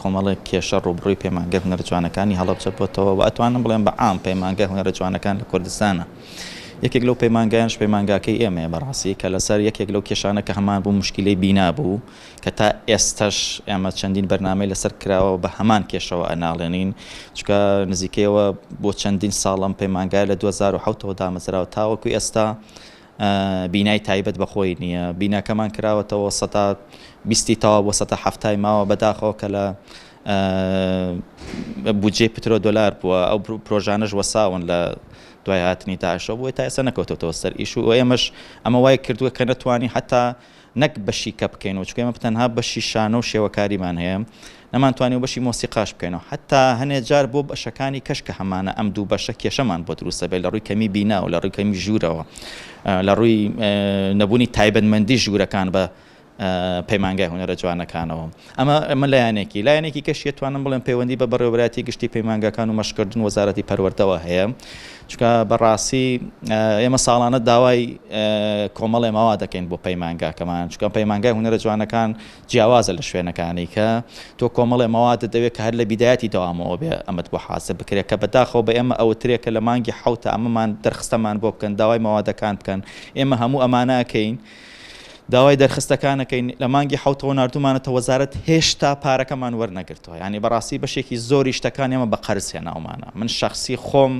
کۆمەڵێک کێشە ڕووبڕووی پەیمانگای هونەرە جوانەکانی هەڵەبجە بۆتەوە و ئەتوانم بڵێم بە عام پەیمانگای هونەرە جوانەکان لە کوردستانە. یەکێک لەو پەیمانگایانش پەیمانگاکەی ئێمەیە بەڕاستی کە لەسەر یەکێک لەو کێشانە کە هەمان بوو موشکیلەی بینا بوو کە تا ئێستەش ئێمە چەندین بەرنامەی لەسەر کراوە بە هەمان کێشەوە ئەناڵێنین چونکە نزیکەیەوە بۆ چەندین ساڵ ئەم پەیمانگایە لە 2007 ەوە دامەزراوە تاوەکو ئێستا بینای تایبەت بە خۆی نییە بیناکەمان کراوەتەوە سەتا بیستی تەواو بۆ سەتا حەفتای ماوە بەداخەوە کە لە بودجەی پترۆ دۆلار بووە ئەو پرۆژانەش وەساون لە دوای هاتنی داعشەوە بۆیە تا ئێستا نەکەوتۆتەوە سەر ئیش و ئێمەش ئەمە وای کردووە کە نەتوانین حتا نەک بەشی کە بکەین و چونکە ئێمە تەنها بەشی شانۆ و شێوەکاریمان هەیە نەمانتوانیوە بەشی مۆسیقاش بکەینەوە حتا هەنێ جار بۆ بەشەکانی کەش کە هەمانە ئەم دوو بەشە کێشەمان بۆ دروست دەبێت لە ڕووی کەمی بینا و لە ڕووی کەمی ژوورەوە لە ڕووی نەبوونی تایبەتمەندی ژوورەکان بە پەیمانگای هونەرە جوانەکانەوە. ئەمە ئەمە لایەنێکی. لایەنێکی کەشی ئەتوانم بڵێم پەیوەندی بە بەڕێوەبەرایەتی گشتی پەیمانگاکان و مەشقکردن وەزارەتی پەروەردەوە هەیە. چونکە بەڕاستی ئێمە ساڵانە داوای کۆمەڵێ مەوا دەکەین بۆ پەیمانگاکەمان. چونکە پەیمانگای هونەرە جوانەکان جیاوازە لە شوێنەکانی کە تۆ کۆمەڵێ مەوادت دەوێت کە هەر لە بیدایەتی دەوامەوە بێ ئەمەت بۆ حازر بکرێت کە بەداخەوە بە ئێمە ئەوترێ کە لە مانگی حەوتە ئەمەمان دەرخستەمان بۆ بکەن داوای مەوادەکان بکەن ئێمە هەموو ئەمانە ئەکەین داوای دەرخستەکان ئەکەین لە مانگی حەوتەوە ناردوومانەتە وەزارەت هێشتا پارەکەمان وەرنەگرتووە یانی بەڕاستی بەشێکی زۆری شتەکان ئێمە بە قەرز هێناومانە من شەخسی خۆم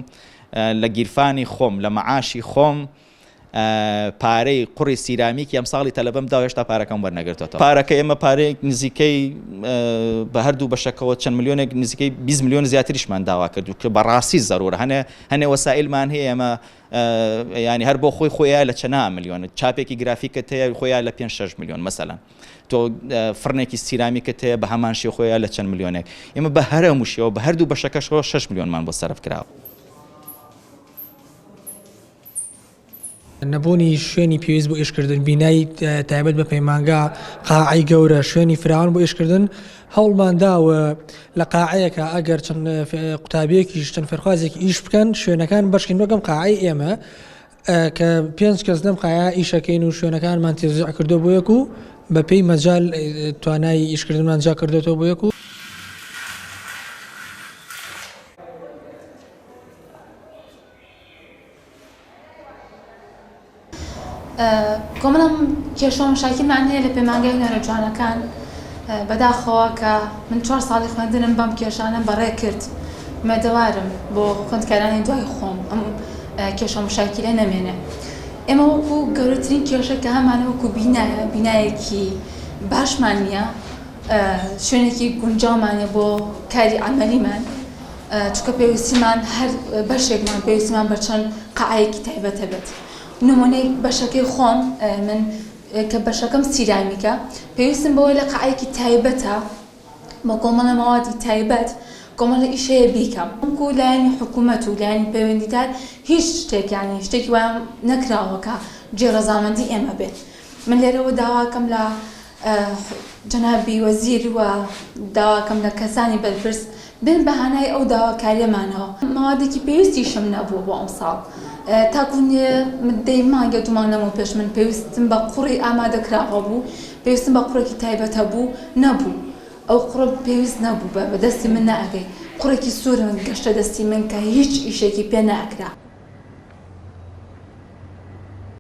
لە گیرفانی خۆم لە مەعاشی خۆم پارەی قوڕی سیرامیکی ئەم ساڵی تەلەبەم دا هێشتا پارەکەم وەرنەگرتووەتەوە پارەکە ئێمە پارەیەک نزیکەی بە هەردوو بەشەکەوە چەند ملیۆنێک نزیکەی 20 ملیۆن زیاتریشمان داوا کرد و کە بەڕاستی زەرورە هەنێ هەنێ وەسائیلمان هەیە ئێمە یانی هەر بۆ خۆی خۆیە لە چەنا ملیۆن چاپێکی گرافیکت هەیە خۆیان لە پێ 6 ملیۆن مەسەلەن تۆ فڕنێکی سیرامیکت هەیە بە هەمان شێ خۆیان لە چەند ملیۆنێک ئێمە بە هەرە موشیەوە بە هەردوو بەشەکەشەوە 6 ملیۆنمان بۆ سەرف کراوە. نەبوونی شوێنی پێویست بۆ ئیشکردن، بینای تایبەت بە پەیمانگا، قاعەی گەورە، شوێنی فراوان بۆ ئیشکردن، هەوڵمان داوە لە قاعەیەکا ئەگەر چەند قوتابیەکیش چەند فێرخوازێکی ئیش بکەن شوێنەکان بەشکین وەک ئەم قاعەی ئێمە کە پێنج کەس لەم قاعەیە ئیشەکەین و شوێنەکانمان تێزیع کردو بۆ یەک و بەپێی مەجال توانای ئیشکردنمان جیا کردۆتەوە بۆ یەک و. کۆمەڵە کێشە و مشاکیلمان هەیە لە پەیمانگای هونەرە جوانەکان بەداخەوە کە من چوار ساڵی خوێندنم بەم کێشانە بەڕێ کرد ئومێدەوارم بۆ خوێندکارانی دوای خۆم ئەم کێشە و مشاکیلە نەمێنێ ئێمە وەکو گەورەترین کێشە کە هەمانە وەکو بینایە بینایەکی باشمان نییە شوێنێکی گونجاومانە بۆ کاری عەمەلیمان چونکە پێویستیمان هەر بەشێکمان پێویستیمان بە چەند قەعەیەکی تایبەت هەبێت نمونەی بەشەکەی خۆم من کە بەشەکەم سیرامیکە پێویستم بەوەی لە قەعەیەکی تایبەتە بە کۆمەڵە مەوادی تایبەت کۆمەڵە ئیش هەیە بیکەم وەکو لایەنی حکوومەت و لایەنی پەیوەندیدار هیچ شتێک یانی شتێکی وایان نەکراوە کە جێ ڕەزامەندی ئێمە بێت من لێرەوە داواکەم لە جەنابی وەزیر و داواکەم لە کەسانی بەرپرس بێن بە هانای ئەو داواکاریەمانەوە. مەوادێکی پێویستیشم نەبووە بۆ ئەمساڵ تاکو مدەی مانگ یا دوو مانگ لەمەو پێش من پێویستم بە قوڕی ئامادەکراوە بوو پێویستم بە قوڕێکی تایبەت هەبوو نەبوو ئەو قوڕە پێویست نەبوو بە دەستی من نەئەگەی قوڕێکی سوورم گەشتە دەستی من کە هیچ ئیشێکی پێ نەئەکرا.